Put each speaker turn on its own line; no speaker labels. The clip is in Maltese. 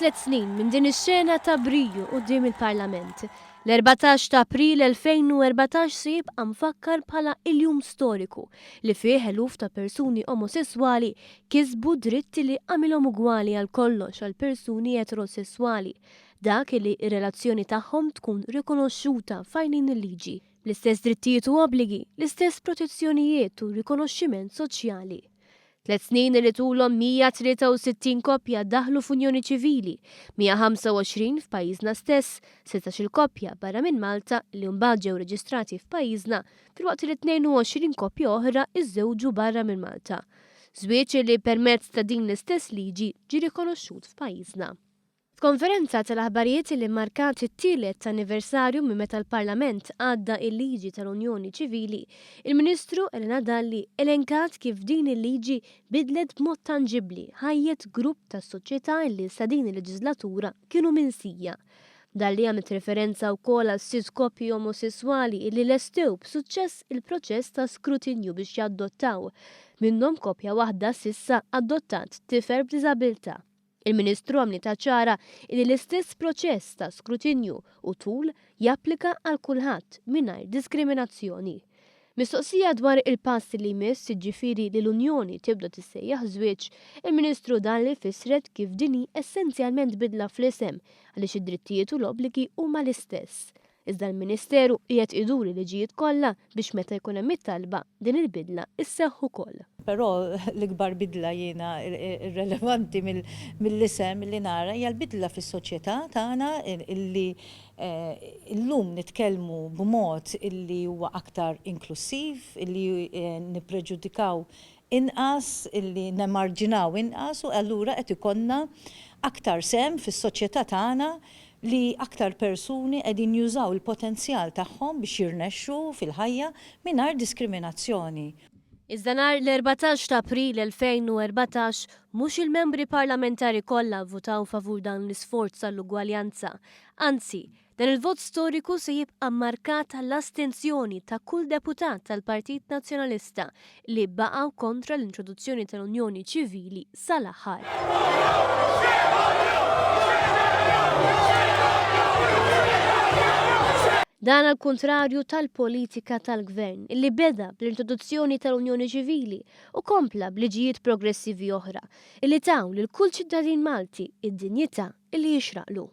Għaddew tliet snin minn din ix-xena ta' briju quddiem il-Parlament. L-14 ta' April 2014 se jibqa' mfakkar bħala il-jum storiku li fih eluf ta' persuni omosesswali kisbu dritt li għamilhom ugwali għal kollox għal persuni eterosesswali, dak li r-relazzjoni tagħhom tkun rikonoxxuta f'għajnejn il-liġi, bl-istess drittijiet u obbligi, l-istess protezzjonijiet u rikonoxximent soċjali. Tliet snin li tulhom 163 koppja daħlu f'unjoni ċivili, 125 f'pajjiżna stess, 16-il koppja barra minn Malta li mbagħad ġew reġistrati f'pajjiżna filwaqt li 22 koppja oħra iżżewġu barra minn Malta. Żwieġ li permezz ta' din l-istess liġi ġie rikonoxxut f'pajjiżna. F'konferenza tal-aħbarijiet li mmarkat it-tielet anniversarju minn meta l-Parlament għadda il-liġi tal-Unjoni Ċivili, il-Ministru Elena Dalli elenkat kif din il-liġi bidlet b'mod tanġibbli ħajjet grupp tas-soċjetà li sa din il-leġislatura kienu minsija. Dalli għamlet referenza wkoll għal sitt koppji omosesswali li lestew b'suċċess il-proċess ta' skrutinju biex jaddottaw. Minnhom koppja waħda s'issa adottat tifel b'diżabilità. Il-Ministru għamlitha ċara li l-istess proċess ta' skrutinju u tul japplika għal kulħadd mingħajr diskriminazzjoni. Mistoqsija dwar il-pass li jmiss, jiġifieri li l-Unjoni tibda tissejjaħ żwieġ, il-Ministru Dalli fissret kif din hi essenzjalment bidla fl-isem għaliex id-drittijiet u l-obbligi huma l-istess. Iżda l-Ministeru qiegħed idur il-liġijiet kollha biex meta jkun hemm it-talba, din il-bidla sseħħ ukoll.
Però l-ikbar bidla jiena irrelevanti mill-isem li nara hija l-bidla fis-soċjetà tagħna illi llum nitkellmu b'mod illi huwa aktar inklussiv, illi nippreġudikaw inqas, illi nemarġinaw inqas u allura qed ikollna aktar sehem fis-soċjetà tagħna li aktar persuni qegħdin jużaw il-potenzjal tagħhom biex jirnexxu fil-ħajja mingħajr diskriminazzjoni.
Iżda nhar l-14 ta' April 2014 mhux il-membri parlamentari kollha vvutaw favur dan l-isforz għall-ugwaljanza. Anzi, Dan il-vot storiku se jibqa' mmarkat għall-astenzjoni ta' kull deputat tal-Partit Nazzjonalista li baqgħu kontra l-introduzzjoni tal-Unjoni Ċivili sal-aħħar. Dan għall-kuntrarju tal-politika tal-Gvern li beda bl-introduzzjoni tal-Unjoni Ċivili u kompla b'liġijiet progressivi oħra li taw lil kull ċittadin Malti id-dinjità li jixraqlu.